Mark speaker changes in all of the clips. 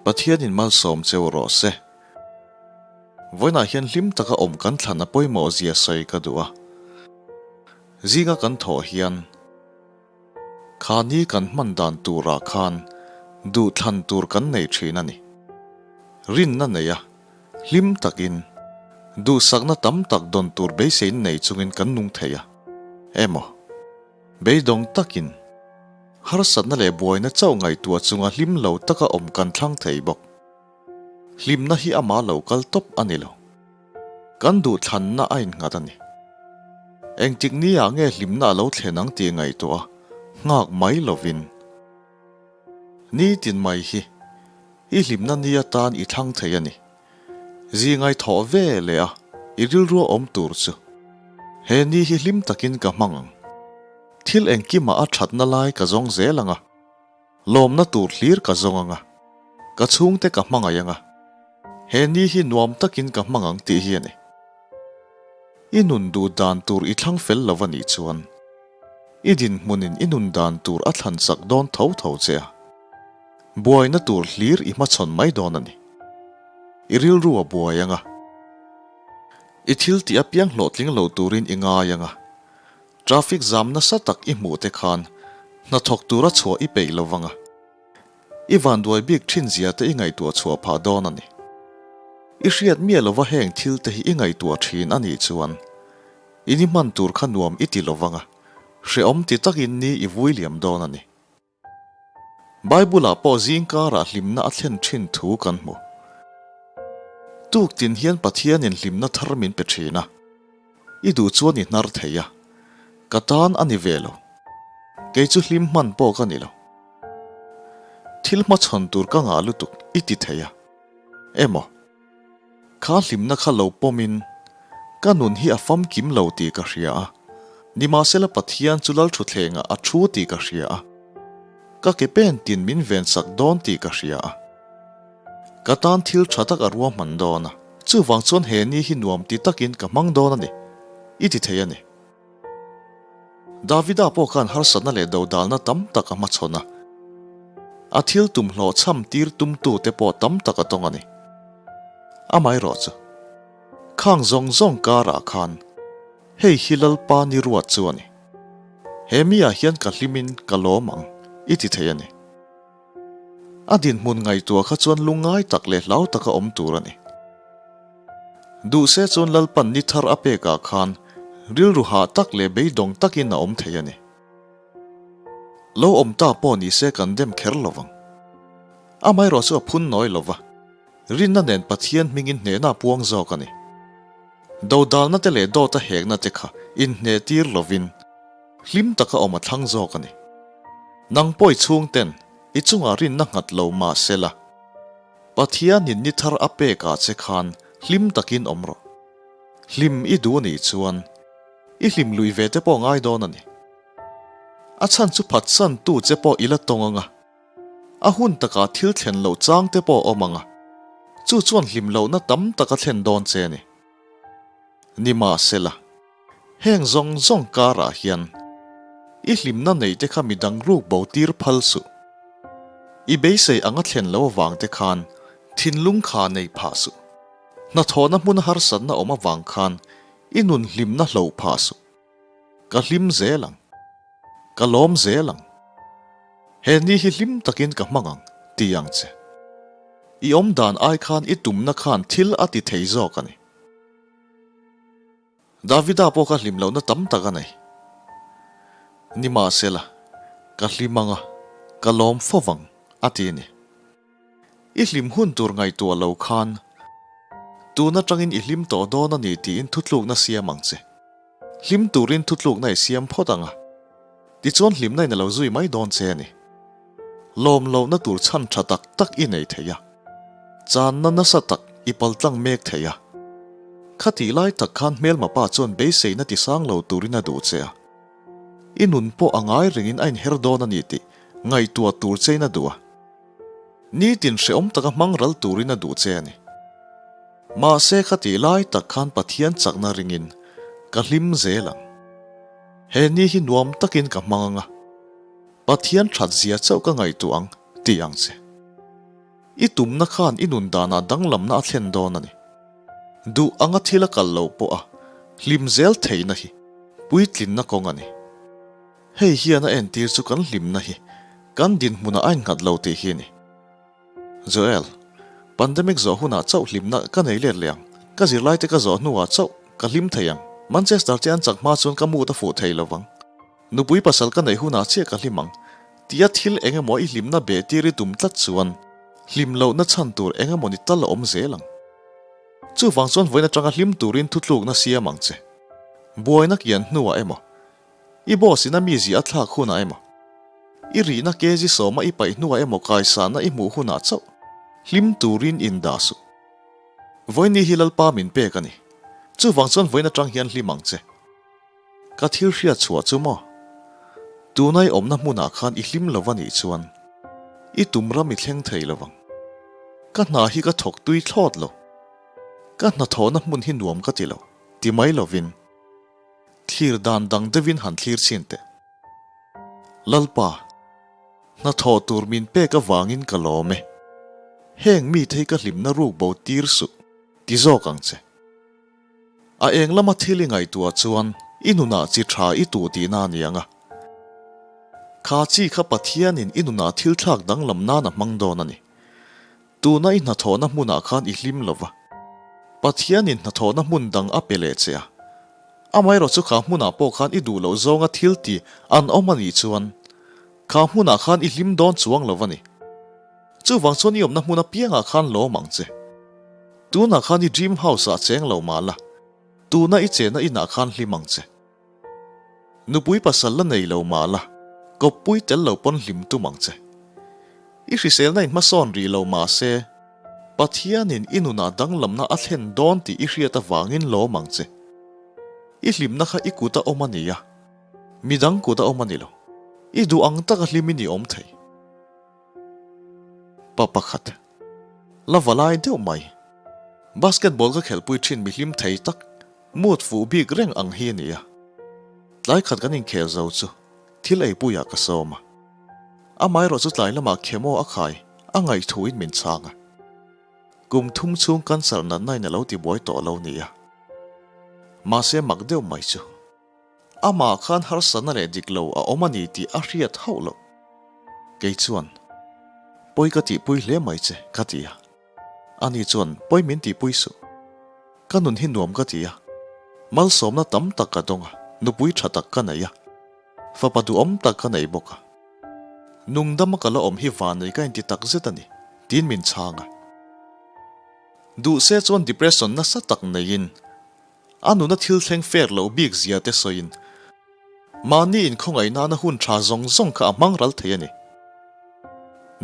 Speaker 1: Pathianin malsawm cheu rawh se. Vawiinah hian hlim taka awm kan thlan a pawimawh zia sawi ka duh a. Zinga kan thawh hian kha ni kan hman dan turah khan duh thlan tur kan nei thin a ni. Rinna nei a, hlim takin, duhsakna tam tak dawn tur beisein nei chungin kan nung thei a. Emaw. Beidawng takin, harsatna leh buaina chauh ngaihtuah chunga hlim lo taka awm kan thlang thei bawk. Hlimna hi amah lo kal tawp a ni lo. Kan duhthlanna a innghat a ni. Engtik ni ah nge hlimna a lo thlen ang tih ngaihtuah a nghak mai lovin, Nitin mai hi i hlimna ni atan i thlang thei a ni. Zingai thawh ve leh a i rilrua awm tur chu he ni hi hlim takin ka hmang ang. Thil engkimah a thatna lai ka zawng zel ang a. Lawmna tur hlir ka zawng ang a, ka chhungte ka hmangaih ang a, he ni hi nuam takin ka hmang ang tih hi a ni. I nun duh dan tur i thlang fel lo a nih chuan, i dinhmunin i nun dan tur a thlan chak dawn tho tho che a, buaina tur hlir i hmachhawn mai dawn a ni. I rilru a buai ang a, i thil tih apiang hlawhtling lo turin i ngai ang a, Traffic zam nasa tak i hmuh te khan hnathawk tura chhuah i peih lo vang a, i vanduai bik thin zia te i ngaihtuah chhuah phah dawn a ni. I hriat miah lova heng thil te hi i ngaihtuah thin a nih chuan in i hman tur kha nuam i ti lo vang a, hrehawm ti takin ni i vui liam dawn a ni. Bible-ah pawh zingkarah hlimna a thlen thin thu kan hmu. Tuktin hian Pathianin hlimna thar min pe thin a, i duh chuan i hnar thei a, ka tan a ni ve lo. Kei chu hlim hman pawh ka ni lo. Thil hmachhawn tur ka ngah lutuk i ti thei a, emaw, kha hlimna kha lo pawmin ka nun hi a famkim lo tih ka hria a, nimahsela Pathian chu Lalthutthlengah a thu tih ka hria a, ka ke pen tin min vensak dawn tih ka hria a, ka tan thil tha tak a ruahman dawn a, chuvang chuan he ni hi nuam ti takin ka hmang dawn a ni, i ti thei a ni. Davida pawh khan harsatna leh dodalna tam tak a hmachhawn a, a thil tum hlawhchham tir tumtute pawh tam tak a tawng a ni. Amaherawhchu, khang zawng zawng karah khan hei hi Lalpa ni ruat chu a ni. He miah hian ka hlimin ka lawm ang i ti thei a ni. A dinhmun ngaihtuah kha chuan lungngai tak leh hlau taka awm tur a ni. Duhse chuan Lalpan ni thar a pekah khan rilru hah tak leh beidawng takin a awm thei a ni. Lo awm ta pawh ni se kan dem kher lo vang. Amaherawh chu a phun nawi lo va, rinna nen Pathian hmingin hnehna a puang zawk a ni. Dodalna te leh dawta hekna te kha inhneh tir lovin hlim taka awm a thlang zawk a ni. Nang pawh i chhungten i chungah rinna nghat lo mah sela, Pathianin ni thar a pek ah che khan hlim takin awm rawh. Hlim i duh nih chuan i hlim lui ve te pawh ngai dawn a ni. A chhan chu phatsan tu che pawh i la tawng ang a, a hun takah thil thlen loh chang te pawh a awm ang a, chu chuan hlim lohna tam tak a thlen dawn che a ni. Nimahsela, heng zawng zawng karah hian i hlimna neih te kha midang ruk bo tir phal suh. I beisei anga thlen lo avang te khan thinlung kha nei phah suh. Hnathawhna hmuna harsatna awm avang khan i nun hlimna hloh phah suh. Ka hlim zel ang. Ka lawm zel ang. He ni hi hlim takin ka hmang ang, ti ang che. I awm dan ai khan i tumna khan thil a ti thei zawk a ni. Davida pawh ka hlim lohna tam tak a nei. Nimahsela, ka hlim ang a, ka lawm fo vang, a ti a ni. I hlim hun tur ngaihtuah lo khan, tun atangin i hlim tawh dawn a ni tiin thutlukna siam ang che. Hlim turin thutlukna i siam phawt ang a, tichuan hlimna in a lo zui mai dawn che a ni. Lawm lohna tur chhan tha tak tak i nei thei a, channa nasa tak i paltlang mek thei a. Khatih lai tak khan hmelma pa chuan beiseina tisang lo turin a duh che a, i nun pawh a ngai rengin a inher dawn a ni tih ngaihtuah tur chein a duh a. Nitin hrehawm taka hmang ral turin a duh che a ni. Mahse khatih lai tak khan Pathian chakna ringin ka hlim zel ang. He ni hi nuam takin ka hmang ang a, Pathian that zia chauh ka ngaihtuah ang tih ang che. I tumna khan i nun danah danglamna a thlen dawn a ni. Duh anga thil a kal lo pawh a hlim zel theihna hi puitlinna kawng a ni. Hei hian a entir chu kan hlimna hi kan dinhmunah a innghat lo tih hi a ni. Joel, Pandemic zawh hunah chauh hlimna ka nei let leh ang. Ka zirlaite ka zawh hnuah chauh ka hlim thei ang. Manchester te an chak hma chuan ka mood a fuh thei lo vang. Nupui pasal ka neih hunah chiah ka hlim ang. Tia thil eng emaw i hlimna beh tir i tum tlat chuan hlim lohna chhan tur eng emaw ni tal a awm zel ang. Chuvang chuan vawiin atanga hlim turin thutlukna siam ang che. Buaina kian hnuah emaw, i boss in a mizia a thlak hunah emaw, i rihna kg sawma i paih hnuah emaw kaisana i hmuh hunah chauh hlim turin indah suh. Vawiin hi Lalpa min pek a ni. Chuvang chuan vawiin atang hian hlim ang che. Ka thil hriat chhuah chu maw? Tuna i awmna hmunah khan i hlim lo a nih chuan i tum ram i thleng thei lo ang. Ka hna hi ka thawk tui thlawt lo. Ka hnathawhna hmun hi nuam ka ti lo, ti mai lovin thlir dan dang deuhin han thlir chhin teh. Lalpa, hnathawh tur min pek avangin ka lawm e. Heng mite hi ka hlimna ruk bo tir suh, ti zawk ang che. A eng lama thil i ngaihtuah chuan i nunah chi tha i tuh tihna a ni ang a. Kha chi kha Pathianin i nunah thil thlak danglam nan a hmang dawn a ni. Tuna i hnathawhna hmunah khan i hlim lo va. Pathianin hnathawhna hmun dang a pe leh che a. Amaherawh chu kha hmunah pawh khan i duh loh zawnga thil ti an awm a nih chuan kha hmunah khan i hlim dawn chuang lo a ni. Chuvang chuan i awmna hmun apiangah khan lawm ang che. Tunah khan i dream house ah cheng lo mah la, tuna i chena inah khan hlim ang che. Nupui pasal la nei lo mah la, kawppui tel lo pawn hlim tum ang che. I hriselna in hmasawn rih lo mah se, Pathianin i nunah danglamna a thlen dawn tih i hriat avangin lawm ang che. I hlimna kha i kut a awm a nia, midang kut a awm a ni lo. I duh ang taka hlimin i awm thei. Pa pakhat, la va lai deuh mai. Basketball ka khelhpui thin mi hlim thei tak, mood fuh bik reng ang hi a ni a. Tlai khat kan inkhel zo chu thil eipuiah ka sawm a. Amaherawh chu tlai lamah chemo a khai a ngaihthuin min chhang a. Kum thum chhung cancer natna in a lo tibuai tawh lo nia. Mahse mak deuh mai chu. Amah khan harsatna leh dik lo a awm a ni tih a hriat hauh loh. Kei chuan, Pawi ka tihpui hle mai che, ka ti a. Ani chuan, Pawi min tihpui suh. Ka nun hi nuam ka ti a. Malsawmna tam tak ka dawng a, nupui tha tak ka nei a. Fapa duhawm tak ka nei bawk a. Nungdama ka la awm hi vanei ka inti tak zet a ni, tiin min chhang a. Duh se chuan depression nasa tak neiin A nuna thil thleng fair loh bik zia te sawiin, mahni inkhawngaih nana hun tha zawng zawng kha a hmang ral thei a ni.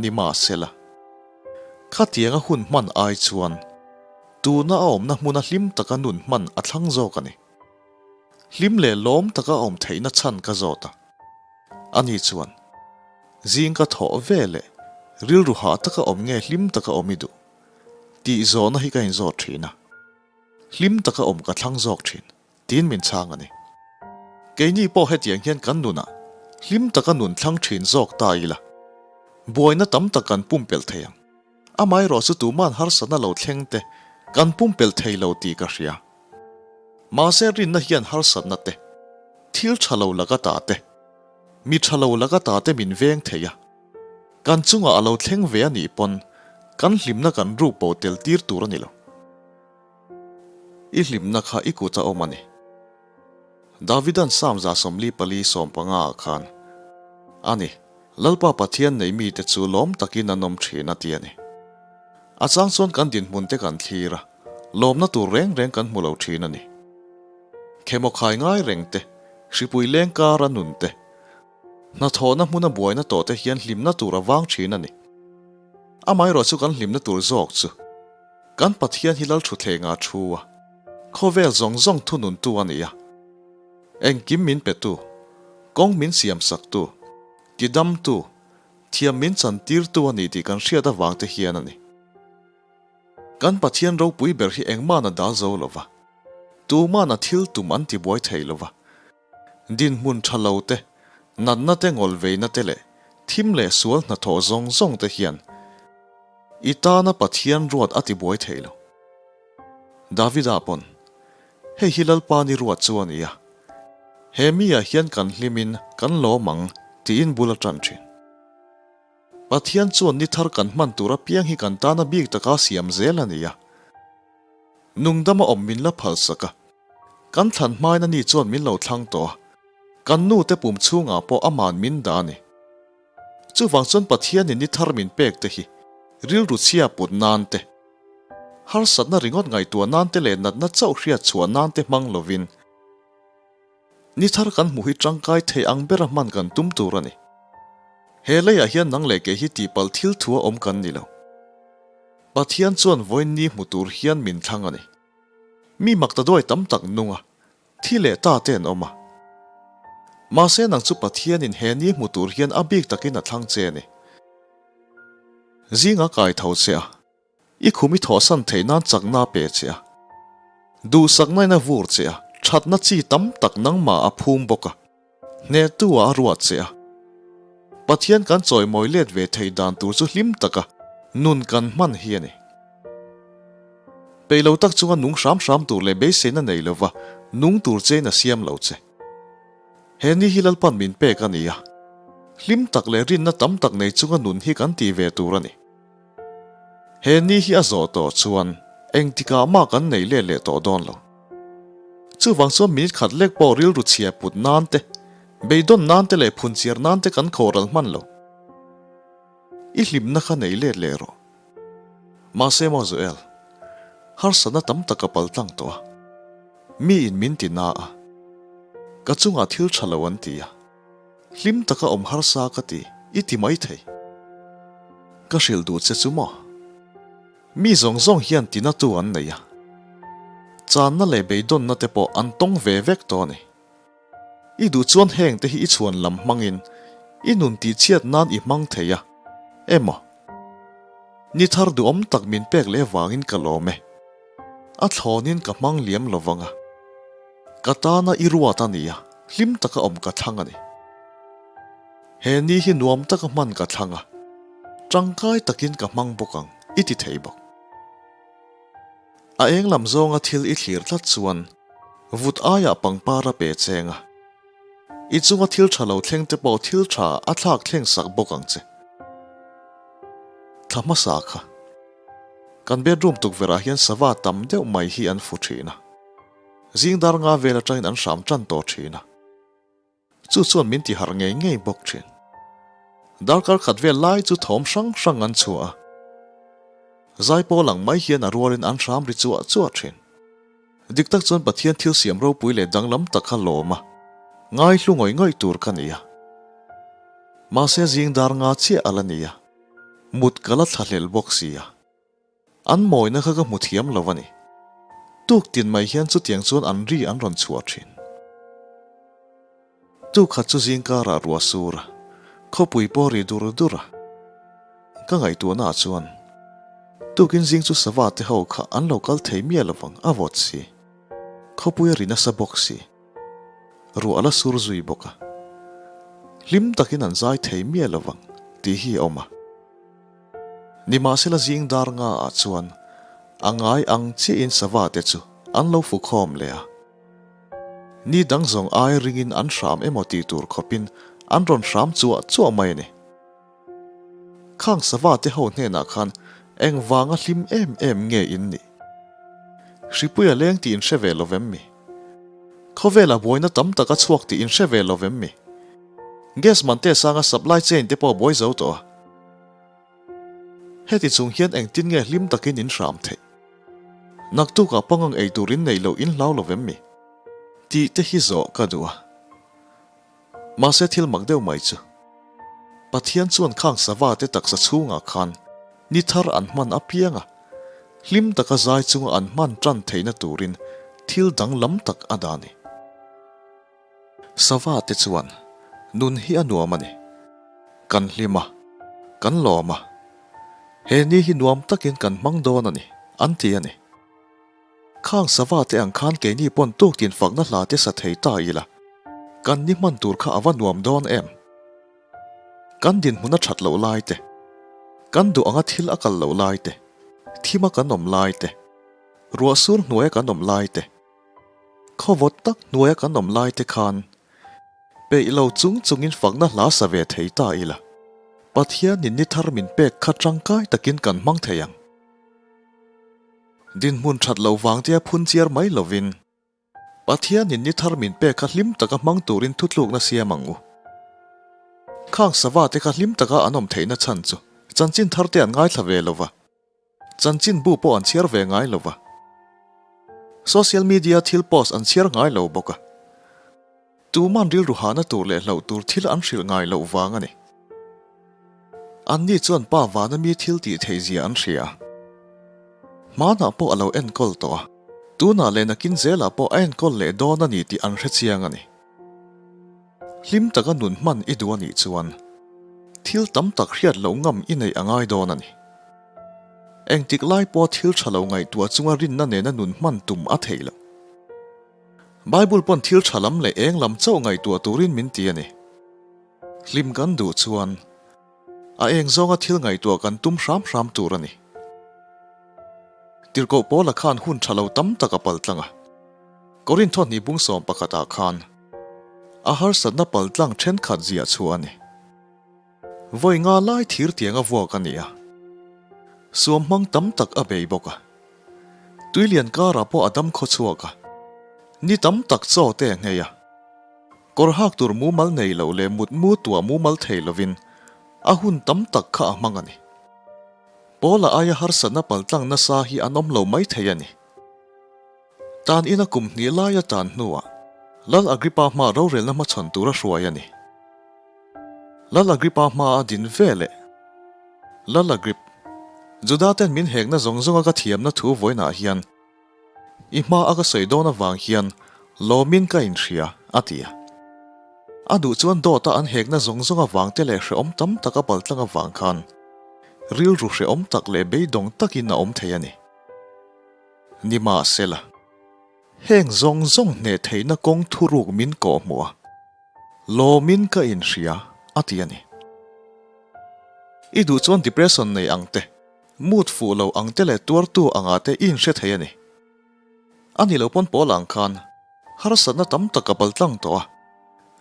Speaker 1: Nimahsela, khatianga hun hman ai chuan tuna a awmna hmuna hlim taka nun hman a thlang zawk a ni. Hlim leh lawm taka a awm theihna chhan ka zawt a. Ani chuan, Zing ka thawh ve leh rilru hah taka awm nge hlim taka awm i duh? tih zawhna hi ka inzawt thin a. Hlim taka awm ka thlang zawk thin, tiin min chhang a ni. Keini pawh hetiang hian kan nunah hlim taka nun thlang thin zawk ta ila, buaina tam tak kan pumpelh thei ang. Amaherawh chu tuman harsatna lo thleng te kan pumpelh thei lo tih ka hria. Mahse rinna hian harsatna te, thil tha lo laka ta te, mi tha lo laka ta te min veng thei a. Kan chungah a lo thleng ve a nih pawn kan hlimna kan ruk bo tel tir tur a ni lo. I hlimna kha i kut a awm a ni. Davidan Psalm 44 15 ah khan, A ni, Lalpa Pathian nei mite chu lawm takin an awm thin a ti a ni. A chang chuan kan dinhmun te kan thlir a, lawmna tur reng reng kan hmu lo thin a ni. Khemaw khai ngai reng te, hripui leng kara nun te, Hnathawhna hmuna buaina tawh te hian hlimna tur a vang thin a ni. Amaherawh chu kan hlimna tur zawk chu kan Pathian hi Lalthuthlengah thu a, khawvel zawng zawng thununtu a ni a. Engkim min petu, kawng min siamsaktu, tidamtu, thiam min chantirtu a ni tih kan hriat avang te hian a ni. Kan Pathian ropui ber hi engmahna dal zo lo va, tumahna thil tum an tibuai thei lo va. Dinhmun tha lo te, natna te ngawlveina te leh thim leh sual hnathawh zawng zawng te hian I tana Pathian ruat a tibuai thei lo. Davida pawn, Hei hi Lalpa ni ruat chu a ni a, he mi-ah hian kan hlimin kan lawm ang, tiin bul a tan thin. Pathian chuan ni thar kan hman tur apiang hi kan tana bik taka siam zel a ni a. Nungdama awm min la phalsak a, kan thlan hmain ani chuan min lo thlang tawh a, kan nute pum chhungah pawh aman min dah a ni. Chuvang chuan Pathianin ni thar min pek te hi rilru chhia put nan te, harsatna ringawt ngaihtuah nan te leh natna chauh hriat chhuah nan te hmang lovin ni thar kan hmuh hi tangkai thei ang bera hman kan tum tur a ni. He leiah hian nang leh kei hi tihpalh thil thua awm kan ni lo. Pathian chuan vawiin ni hmu tur hian min thlang a ni. Mi maktaduai tam tak nunga Thi leh ta te an awm a. Mahse nang chu Pathianin he ni hmu tur hian a bik takin a thlang che a ni. Zinga kai tho che a, i khum i thawhsan theih nan chakna a pe che a. Duhsaknain a vur che a, thatna chi tam tak nangmah a phum bawk a, hnehtu ah a ruat che a. Pathian kan chawimawi let ve thei dan tur chu hlim taka nun kan hman hi a ni. Peih lo tak chunga nung hram hram tur leh beiseina nei lova nung tur chein a siam lo che. He ni hi Lalpan min pek a ni a, hlim tak leh rinna tam tak nei chunga nun hi kan ti ve tur a ni. He ni hi a zawh tawh chuan engtikah mah kan nei let leh tawh dawn lo. Chuvang chuan minute khat lek pawh rilru chhia put nan te, beidawn nan te leh phunchiar nan te kan khawhral hman lo. I hlimna kha nei let leh rawh. Mahse maw Joel, harsatna tam tak ka paltlang tawh a, mi in min ti na a, ka chungah thil tha lo an ti a, hlim taka awm harsa ka ti, i ti mai thei. Ka hrilh duh che chu maw? Mi zawng zawng hian tinatu an nei a, channa leh beidawnna te pawh an tawng ve vek tawh a ni. I duh chuan heng te hi i chhuan lam hmangin i nun tihchhiat nan i hmang thei a, emaw? Ni thar duhawm tak min pek leh vangin ka lawm e. A thlawnin ka hmang liam lo vang a. Ka tana i ruat a nia, hlim taka awm ka thlang a ni. He ni hi nuam taka hman ka thlang a, tangkai takin ka hmang bawk ang, i ti thei bawk. A eng lam zawnga thil i thlir tlat chuan vut aiah pangpar a pe cheng a, i chunga thil tha lo thleng te pawh thil tha a thlak thleng sak bawk ang che. Thla hmasa kha. Kan bedroom tukverh ah hian sava tam deuh mai hi an fu thin a, zing dar nga vel atangin an hram tan tawh thin a. Chu chuan min ti harh ngei ngei bawk thin. Darkar khat vel lai chu thawm hrang hrang an chhuah a. Zaipawl ang mai hian a rualin an hram ri chuah chuah thin. Dik tak chuan Pathian thil siam ropui leh danglam tak kha lawm a, ngaihlu ngawih ngawih tur ka ni a. Mahse zing dar nga chiah a la ni a, mut ka la thlahlel bawk si a. An mawina kha ka hmu thiam lo a ni. Tuk tin mai hian chutiang chuan an ri an rawn chhuah thin. Tuk khat chu zingkarah ruah sur a, khawpui pawh ri dur dur a. Ka ngaihtuahna ah chuan tukin zing chu sava te ho kha an lo kal thei miah lovang a vawt si. Khawpui a ri nasa bawk si. Ruah a la sur zui bawk a. Hlim takin an zai thei miah lovang tih hi a awm a. Nimahsela zing dar nga ah chuan a ngai ang chiahin sava te chu an lo fu khawm leh a. Ni dang zawng ai ringin an hram emaw tih tur khawpin an rawn hram chuah chuah mai a ni. Khang sava te ho hnenah khan engvanga hlim em em nge in nih? Hripui a leng tih in hre ve lo vem mi? Khawvela buaina tam tak a chhuak tih in hre ve lo vem mi? Gas man te sanga supply chain te pawh a buai zo tawh a. Heti chung hian engtin nge hlim takin in hram theih? Naktukah pangang ei tur in neih loh in hlau lo vem mi? Tih te hi zawh ka duh a. Mahse thil mak deuh mai chu, Pathian chuan khang sava te taksa chhungah khan ni thar an hman apiang a, hlim taka zai chunga an hman tan theihna turin thil danglam tak a dah a ni. Sava te chuan nun hi a nuam a ni. Kan hlim a, kan lawm a, he ni hi nuam takin kan hmang dawn a ni, an ti a ni. Khang sava te ang khan keini pawn tuktin fakna hla te sa thei ta ila, kan ni hman tur kha a va nuam dawn em? Kan dinhmun a that loh lai te, Kan duh anga thil a kal loh lai te, thima kan awm lai te, ruah sur hnuaia kan awm lai te, khawvawt tak hnuaia kan awm lai te khan peih lo chung chungin fakna hla sa ve thei ta ila, Pathianin ni thar min pek kha tangkai takin kan hmang thei ang. Dinhmun that lo vang tia phun chiar mai lovin Pathianin ni thar min pek kha hlim taka hmang turin thutlukna siam ang u. Khang sava te kha hlim taka an awm theihna chhan chu chanchin thar te an ngaithla ve lo va, chanchin bu pawh an chhiar ve ngai lo va, social media thil post an chhiar ngai lo bawk a. Tuman rilru hahna tur leh hlauh tur thil an hrilh ngai loh vang a ni. Anni chuan pa vana mi thil tih theih zia an hria. Hmanah pawh a lo enkawl tawh a, tunah leh nakin zelah pawh a enkawl leh dawn a ni tih an hre chiang a ni. Hlim taka nun hman i duh a nih chuan thil tam tak hriat loh ngam i neih a ngai dawn a ni. Engtik lai pawha thil tha lo ngaihtuah chunga rinna nena nun hman tum a theih loh. Bible pawn thil tha lam leh eng lam chauh ngaihtuah turin min ti a ni. Hlim kan duh chuan a eng zawnga thil ngaihtuah kan tum hram hram tur a ni. Tirhkoh Paula khan hun tha lo tam tak a paltlang a. Korintho hnih bung 11 ah khan a harsatna paltlang thenkhat ziah chhuah a ni. Vawi nga lai thir tiang a vuak a ni a, suam hmang tam tak a bei bawk a. Tuilian karah pawh a dam khaw chhuak a, ni tam tak chaw te a nghei a. Kawr hak tur mumal nei lo leh mutmu tuah mumal thei lovin a hun tam tak kha a hmang a ni. Paula aia harsatna paltlang nasa hi an awm lo mai thei a ni. Tan ina kum hnih laia tan hnuah Lal Agrippa hmaa rorelna hmachhawn tura hruai a ni. Lal Agrippa hmaa a din ve leh Lal Agrip, Juda ten min hekna zawng zawnga ka thiamna thu vawiinah hian i hma a ka sawi dawn avang hian lawmin ka inhria, a ti a. A duh chuan dawta an hekna zawng zawng avang te leh hrehawm tam tak a paltlang avang khan rilru hrehawm tak leh beidawng takin a awm thei a ni. Nimahsela, heng zawng zawng hneh theihna kawng thuruk min kawh hmuh a, lawmin ka inhria, a ti a ni. I duh chuan depression nei ang te, mood fuh lo ang te leh tuartu angah te i inhre thei a ni. A ni lo pawn pawl ang khan harsatna tam tak ka paltlang tawh a,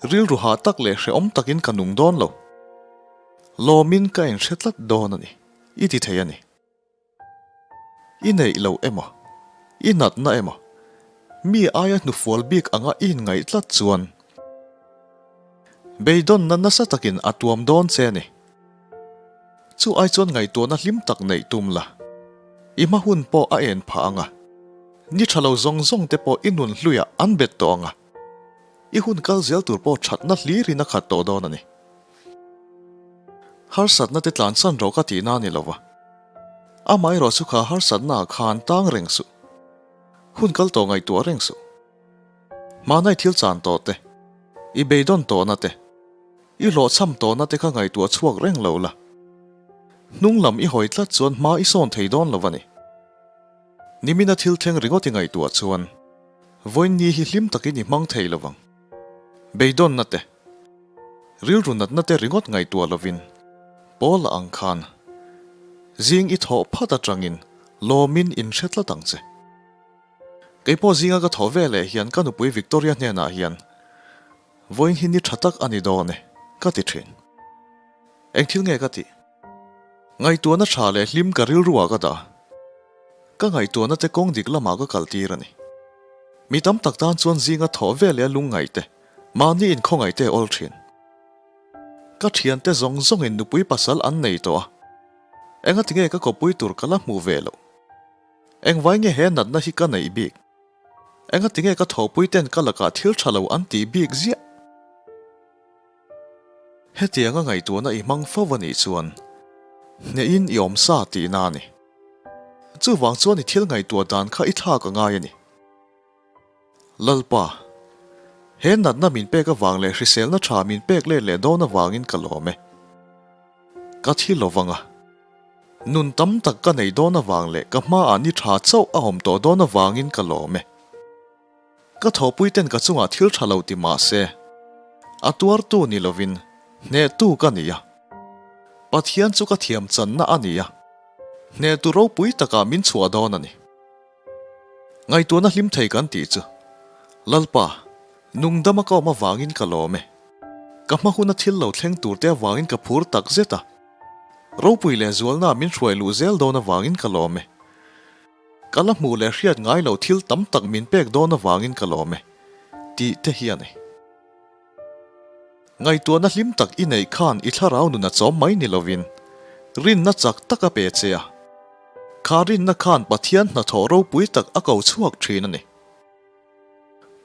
Speaker 1: rilru hah tak leh hrehawm takin ka nung dawn lo. Lawmin ka inhre tlat dawn a ni, i ti thei a ni. I neih loh emaw, i natna emaw, mi aia hnufual bik anga i inngaih tlat chuan beidawnna nasa takin a tuam dawn che a ni. Chu ai chuan ngaihtuahna hlim tak neih tum la, i hma hun pawh a en phah ang a, ni tha lo zawng zawng te pawh i nun hluiah an bet tawh ang a, i hun kal zel tur pawh thatna hlirin a khat tawh dawn a ni. Harsatna te tlansan rawh ka tihna a ni lo va. Amaherawh chu kha harsatna ah khan tang reng suh. Hun kal tawh ngaihtuah reng suh. Hmanai thil chan tawh te, i beidawn tawhna te, i hlawhchham tawhna te kha ngaihtuah chhuak reng lo la. Hnung lam i hawi tlat chuan hma i sawn thei dawn lo a ni. Nimina thil thleng ringawt i ngaihtuah chuan vawiin hi hlim takin i hmang thei lo vang. Beidawnna te. Rilru natna te ringawt ngaihtuah lovin Paula ang khan zing i thawh phat atangin lawmin in hre tlat ang che. Kei pawh zinga ka thawh ve leh hian ka nupui Victoria hnenah hian vawiin hi ni tha tak a ni dawn e ka ti thin. Eng thil nge ka tih? Ngaihtuahna tha leh hlim ka rilruah ka dah. Ka ngaihtuahna te kawng dik lamah ka kaltir a ni. Mi tam tak tan chuan zinga thawh ve leh a lungngaih te, mahni inkhawngaih te a awl thin. Ka thiante zawng zawngin nupui pasal an nei tawh a, engatinge ka kawppui tur ka la hmuh ve loh? Engvai nge he natna hi ka neih bik? Engatinge ka thawhpui ten ka lakah thil tha lo an tih bik ziah? Hetianga ngaihtuahna i hmang fo a nih chuan hnehin i awm sa tihna a ni. Chuvang chuan i thil ngaihtuah dan kha i thlak a ngai a ni. Lalpa, he natna min pek avang leh hriselna tha min pek let leh dawn avangin ka lawm e. Ka thi lo vang a, nun tam tak ka nei dawn avang leh ka hmaah ni tha chauh a awm tawh dawn avangin ka lawm e. Ka thawhpui ten ka chungah thil tha lo ti mah se, a tuartu ni lovin hnehtu ka ni a. Pathian chu ka thiam channa a ni a, hnehtu ropui takah min chhuah dawn a ni. Ngaihtuahna hlim thei kan tih chu, Lalpa, nungdama ka awm avangin ka lawm e. Ka hma huna thil lo thleng turte avangin ka phur tak zet a. Ropui leh zualna min hruai luh zel dawn avangin ka lawm e. Ka la hmuh leh hriat ngai lo thil tam tak min pek dawn avangin ka lawm e, tih te hi a ni. Ngaihtuahna hlim tak i neih khan i thlarau nun a chawm mai ni lovin, rinna chak tak a pe che a. Kha rinna khan Pathian hnathawh ropui tak a ko chhuak thin a ni.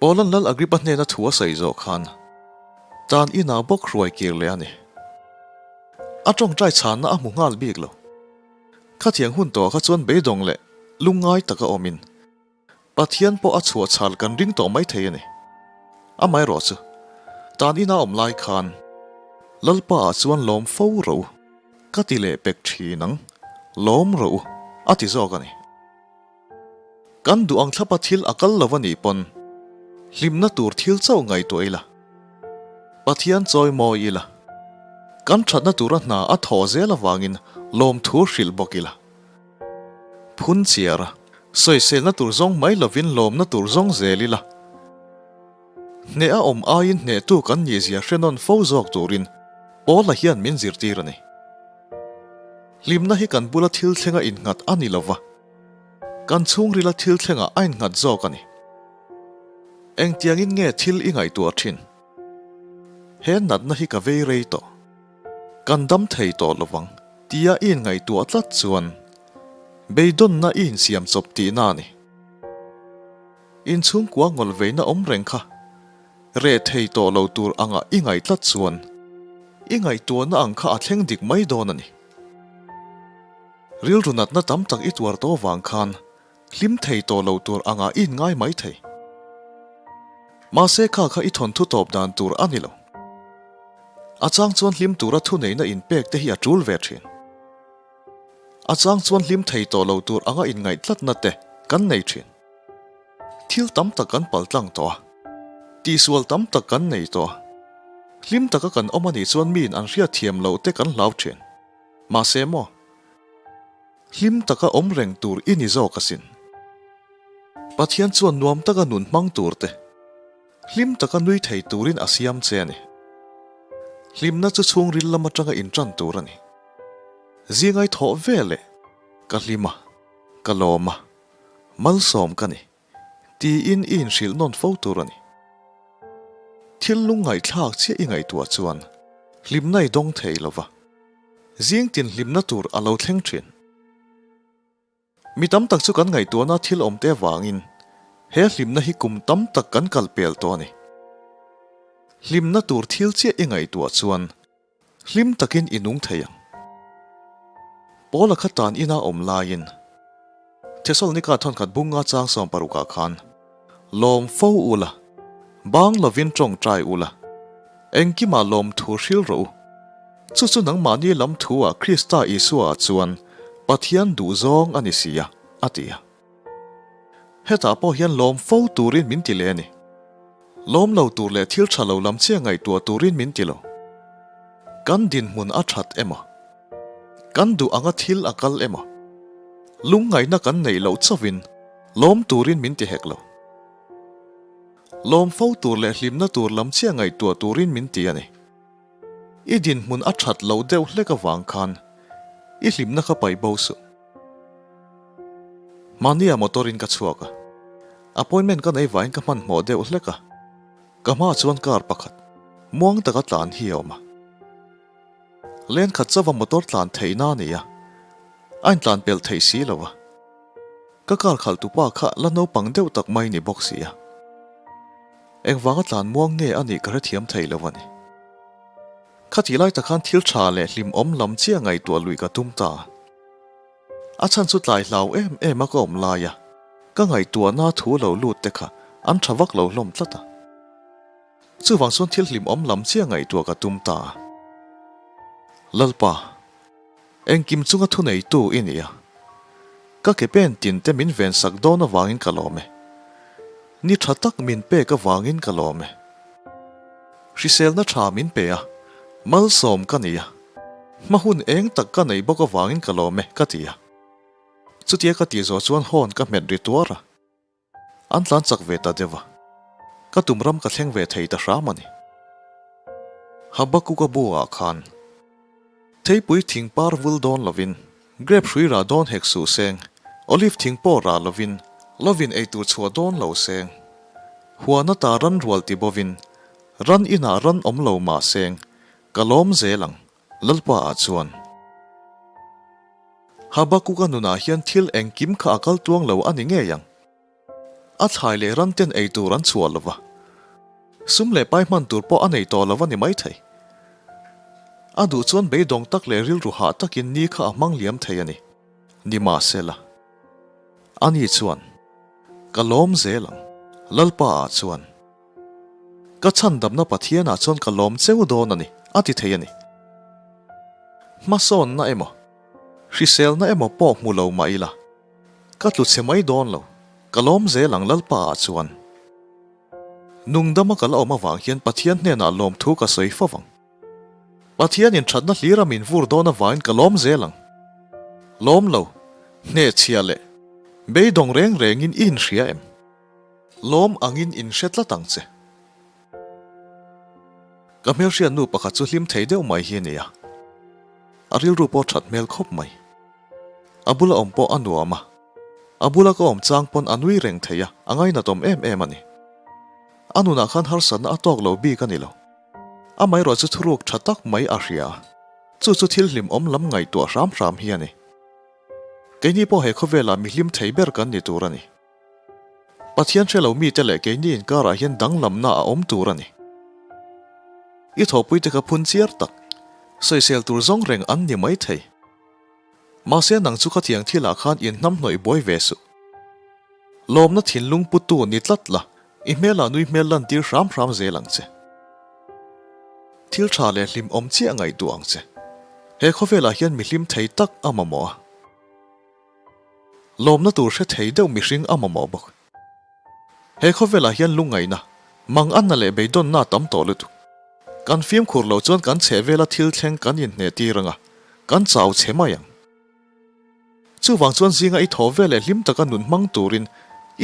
Speaker 1: Paulan Lal Agrippa hnena thu a sawi zawh khan, tan inah bawk hruai kir leh a ni. A tawngtai chhanna a hmu nghal bik lo. Khatiang hun tawhah kha chuan beidawng leh lungngai taka awmin, Pathian pawh a chhuah chhal kan ring tawh mai thei a ni. Amaherawh chu, tan ina awm lai khan Lalpa ah chuan lawm fo rawh u, ka ti leh pek thin ang, lawm rawh u, a ti zawk a ni. Kan duh ang thlapa thil a kal lo a nih pawn hlimna tur thil chauh ngaihtuah ila, Pathian chawi mawi ila, kan thatna tura hna a thawh zel avangin lawmthu hrilh bawk ila. Phun chiar a, sawiselna tur zawng mai lovin lawmna tur zawng zel ila. Hneh a awm aiin hnehtu kan nihzia hre nawn fo zawk turin Paula hian min zirtir a ni. Hlimna hi kan bula thil thlenga innghat a ni lova, kan chhungrila thil thlengah a innghat zawk a ni. Engtiangin nge thil i ngaihtuah thin? He natna hi ka vei rei tawh. Kan dam thei tawh lovang tia i inngaihtuah tlat chuan beidawnna i insiam chawp tihna a ni. Inchhungkua ngawlhveina awm reng kha reh thei tawh lo tur anga i ngaih tlat chuan i ngaihtuahna ang kha a thleng dik mai dawn a ni. Rilru natna tam tak i tuar tawh vang khan hlim thei tawh lo tur anga i inngai mai thei. Mahse kha kha i thawnthu tawp dan tur a ni lo. A chang chuan hlim tura thuneihna inpek te hi a tul ve thin. A chang chuan hlim thei tawh lo tur anga inngaih tlatna te kan nei thin. Thil tam tak kan pal tlang tawh a, tihsual tam tak kan nei tawh a. Hlim taka kan awm a nih chuan miin an hriatthiam loh te kan hlau thin. Mahse maw? Hlim taka awm reng tur i ni zawk asin. Pathian chuan nuam taka nun hmang tur te, hlim taka nui thei turin a siam che a ni. Hlimna chu chhungril lam atanga intan tur a ni. Zingai thawh ve leh ka hlim a, ka lawm a, malsawm ka ni, tiin i inhrilh nawn fo tur a ni. Thil lungngaihthlak chiah i ngaihtuah chuan hlimna i dawng thei lo va. Zing tin hlimna tur a lo thleng thin. Mi tam tak chu kan ngaihtuahna thil awmte avangin he hlimna hi kum tam tak kan kal pel tawh a ni. Hlimna tur thil chiah i ngaihtuah chuan hlim takin i nung thei ang. Paula kha tan ina awm laiin Thesalonika thawnkhat bunga chang 16 ah khan lawm fo ula, bang lovin tawngtai ula, engkimah lawm thu hril rawh u. Chu chu nangmahni lam thu ah Krista Isua ah chuan Pathian duh zawng a ni si a, a ti a. Hetah pawh hian lawm fo turin min ti leh a ni. Lawm lo tur leh thil tha lo lam chiah ngaihtuah turin min ti lo. Kan dinhmun a that emaw? Kan duh anga thil a kal emaw? Lungngaihna kan neih loh chauhin lawm turin min ti hek lo. Lawm fo tur leh hlimna tur lam chiah ngaihtuah turin min ti a ni. I dinhmun a that loh deuh hlek avang khan i hlimna kha paih bo suh. Mahnia motor in ka chhuak a, appointment ka nei vangin ka hmanhmawh deuh hlek a, ka hmaah chuan car pakhat muang taka tlan hi a awm a. Len khat chauha motor tlan theihna a ni a, a intlan pelh theih si lo a. Ka car khalh tupa kha la naupang deuh tak mai ni bawk si a. Engvanga tlan muang nge a nih ka hrethiam thei lo a ni. Khatih lai tak khan thil tha leh hlimawm lam chiah ngaihtuah luih ka tum ta. A chhan chu tlai hlau em em a ka awm lai a, ka ngaihtuahna thu lo lut te kha an tha vak lo hlawm tlat a. Chuvang chuan thil hlimawm lam chiah ngaihtuah ka tum ta a. Lalpa, engkim chunga thuneitu i ni a. Ka ke pen tin te min ven sak dawn avangin ka lawm e. Ni tha tak min pek avangin ka lawm e. Hriselna tha min pe a, malsawm ka ni a. Hma hun eng tak ka nei bawk avangin ka lawm e, ka ti a. Chutia ka tih zawh chuan horn ka hmet ri tuar a. An tlan chak ve ta deuh a. Ka tum ram ka thleng ve thei ta hram a ni. Habakkuk-a bu ah khan Theipui thing par vul dawn lovin, grape hrui rah dawn hek suh seng, olive thing pawh rah lovin, lovin eitur chhuah dawn lo seng, huan ata ran rual ti bovin, ran inah ran awm lo mah seng, ka lawm zel ang, Lalpa ah chuan. Habakkuk-a nunah hian thil engkim kha a kal tuang lo a ni ngei ang. A thlai leh ran ten ei tur an chhuah lo va, sum leh pai hman tur pawh a nei tawh lo a ni maithei. A duh chuan beidawng tak leh rilru hah takin ni kha a hmang liam thei a ni. Nimahsela, ani chuan, Ka lawm zel ang, Lalpa ah chuan. Ka chhandamna Pathianah chuan ka lawm cheu dawn a ni, a ti thei a ni. Hmasawnna emaw, hriselna emaw pawh hmu lo mah ila, Ka tlu chhe mai dawn lo, ka lawm zel ang Lalpa ah chuan. Nungdama ka la awm avang hian Pathian hnenah lawmthu ka sawi fo vang. Pathianin thatna hlira min vur dawn avangin ka lawm zel ang. Lawm lo, hnehchhia leh beidawng reng rengin i inhria em? Lawm angin inhre tlat ang che. Ka hmelhriat nu pakhat chu hlim thei deuh mai hi a ni a, a rilru pawh that hmel khawp mai. A bula awm pawh a nuam a, a bula ka awm chang pawn a nui reng thei a, a ngainatawm em em a ni. A nunah khan harsatna a tawk lo bik a ni lo. Amaherawh chu thuruk tha tak mai a hria a, chu chu thil hlimawm lam ngaihtuah hram hram hi a ni. Keini pawh he khawvelah mi hlim thei ber kan ni tur a ni. Pathian hre lo mite leh keini inkarah hian danglamna a awm tur a ni. I thawhpuite kha phun chiar tak, sawisel tur zawng reng an ni mai thei. Mahse nang chu khatiang thilah khan inhnamhnawih buai ve suh. Lawmna thinlung putu ni tlat la, i hmelah nui hmel lantir hram hram zel ang che. Thil tha leh hlimawm chiah ngaihtuah ang che. He khawvelah hian mi hlim thei tak a mamawh a. Lawmna tur hre thei deuh mihring a mamawh bawk. He khawvelah hian lungngaihna, manganna leh beidawnna a tam tawh lutuk. Kan fimkhur loh chuan kan chheh vela thil thleng kan inhneh tir ang a, kan chau chhe mai ang. Chuvang chuan zinga i thaw vel leh hlim taka nun hmang turin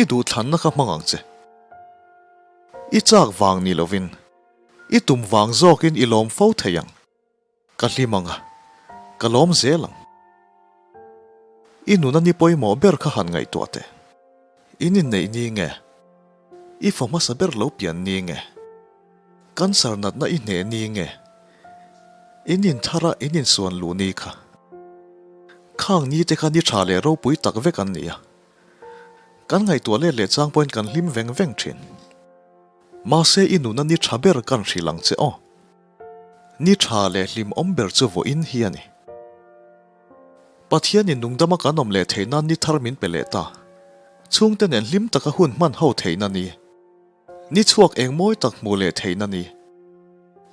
Speaker 1: i duhthlanna kha hmang ang che. I chak vang ni lovin, i tum vang zawkin i lawm fo thei ang. Ka hlim ang a, ka lawm zel ang. I nuna ni pawimawh ber kha han ngaihtuah teh. In inneih ni nge? I fa hmasa ber lo pian ni nge? Cancer natna i hneh ni nge? In inthar a in insuan luh ni kha. Khang ni te kha ni tha leh ropui tak vek an ni a. Kan ngaihtuah let leh chang pawhin kan hlim veng veng thin. Mahse i nuna ni tha ber kan hrilh ang che aw. Ni tha leh hlimawm ber chu vawiin hi a ni. Pathianin nungdama kan awm leh theih nan ni thar min pe leh ta. Chhungte nen hlim taka hun hman ho theihna ni. Ni chhuak eng mawi tak hmuh leh theihna ni.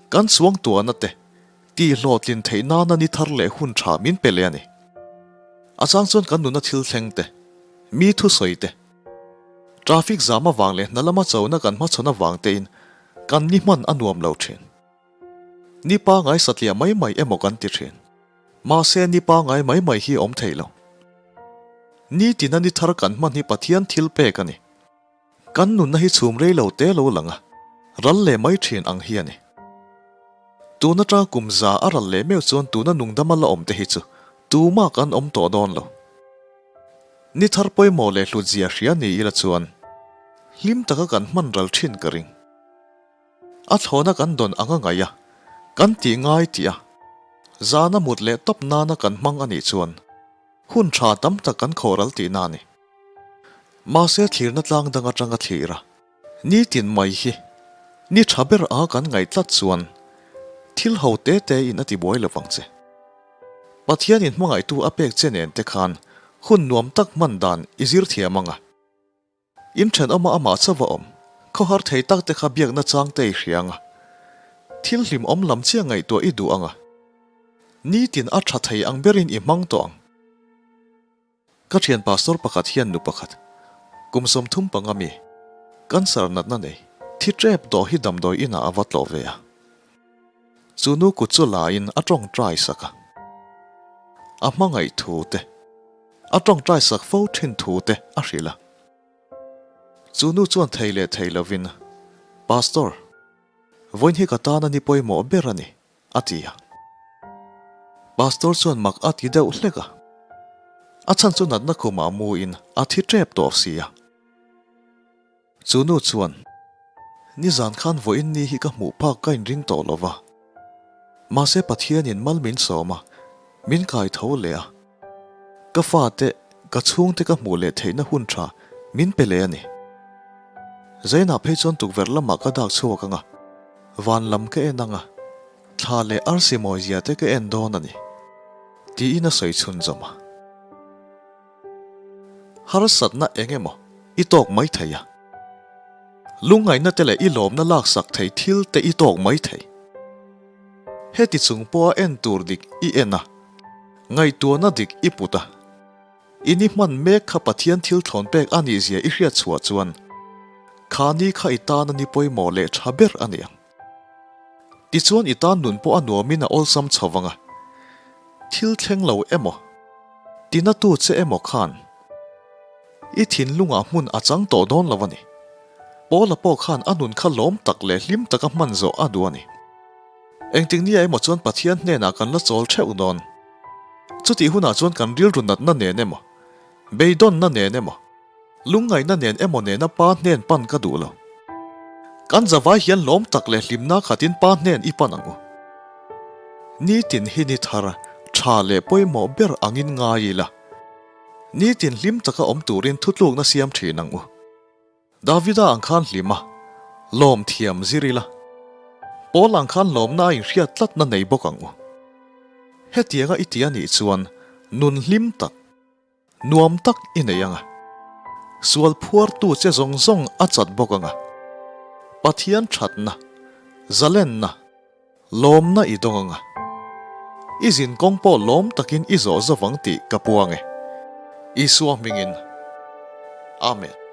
Speaker 1: Kan chuang tuahna te tih hlawhtlin theih nana ni thar leh hun tha min pe leh a ni. A chang chuan kan nuna thil thleng te, mi thusawi te, traffic zam avang leh hna lama chona kan hmachhawn avang tein Kan ni hman a nuam lo thin. Ni pangai satliah mai mai emaw kan ti thin. Mahse ni pangai mai mai hi awm thei lo. Ni tina ni thar kan hman hi Pathian thil pek a ni. Kan nunna hi chhum rei lo te lo lang a, ral leh mai thin ang hi a ni. Tun atanga kum za a ral leh meuh chuan tuna nungdama la awm te hi chu tumah kan awm tawh dawn lo. Ni thar pawimawh leh hlutzia hria ni ila chuan hlim taka kan hman ral thin ka ring. A thlawna kan dawn ang a ngaih a, kan tih ngai tih a, zana mut leh tawp nana kan hmang a nih chuan hun tha tam tak kan khawh ral tihna a ni. Mahse thlirna tlang dang atanga thlir a, nitin mai hi ni tha ber a kan ngaih tlat chuan thil ho te te in a ti buai lo vang che. Pathianin hmangaihtu a pek che nen te khan hun nuam tak hman dan i zir thiam ang a. In thenawma amah chauh a awm, khawhar thei tak te kha biakna chang te i hria ang a. Thil hlimawm lam chiah ngaihtuah i duh ang a. Nitin a tha thei ang berin i hmang tawh ang. Ka thian pastor pakhat hian nu pakhat, kum 35 mi, cancer natna nei, thi tep tawh hi damdawi inah a va tlawh ve a. Chu nu kut chu laiin a tawngtai sak a. a hmangaih thu te, a tawngtai sak fo thin thu te a hrilh a. Chu nu chuan thei leh thei lovin, Pastor, vawiin hi ka tan a ni pawimawh ber a ni, a ti a. Pastor chuan mak a ti deuh hlek a. A chhan chu natna khumah muin a thi tep tawh si a. Chu nu chuan, Nizan khan vawiin ni hi ka hmuh phak ka inring tawh lo va. Mahse Pathianin mal min sawm a, min kai tho leh a. Ka fate, ka chhungte ka hmuh leh theihna hun tha min pe leh a ni. Zainah phei chuan tukverh lamah ka dak chhuak ang a, van lam ka en ang a, thla leh arsi mawizia te ka en dawn a ni, tiin a sawi chhunzawm a. Harsatna eng emaw i tawk mai thei a. Lungngaihna te leh i lawmna laksak thei thil te i tawk mai thei. Heti chung pawha en tur dik i en a, ngaihtuahna dik i put a. I ni hman mek kha Pathian thil thlawn pek a nih zia i hriat chhuah chuan kha ni kha i tana ni pawimawh leh tha ber a ni ang. Tichuan i tan nun pawh a nuamin a awlsam chho vang a, thil thleng lo emaw, tinatu che emaw khan i thinlungah hmun a chang tawh dawn lo a ni. Paula pawh khan a nun kha lawm tak leh hlim taka hman zawh a duh a ni. Engtik nia emaw chuan Pathian hnenah kan la chawl theuh dawn. Chutih hunah chuan kan rilru natna nen emaw, beidawnna nen emaw, Lungngaihna nen emaw nena pa hnen pan ka duh lo. Kan zavai hian lawm tak leh hlimna khatin pa hnen i pan ang u. Nitin hi ni thar, tha leh pawimawh ber angin ngai ila. Nitin hlim taka awm turin thutlukna siam thin ang u. Davida ang khan hlim a, lawm thiam zir ila. Paul ang khan lawmna a inhriat tlatna nei bawk ang u. Hetianga i ti anih chuan nun hlim tak, Nuam tak i nei ang a, sual phuartu che zawng zawng a chat bawk ang a, Pathian thatna, zalenna, lawmna i dawng ang a, i zinkawng pawh lawm takin i zawh zo vang tih ka puang e. Isua hmingin. Amen.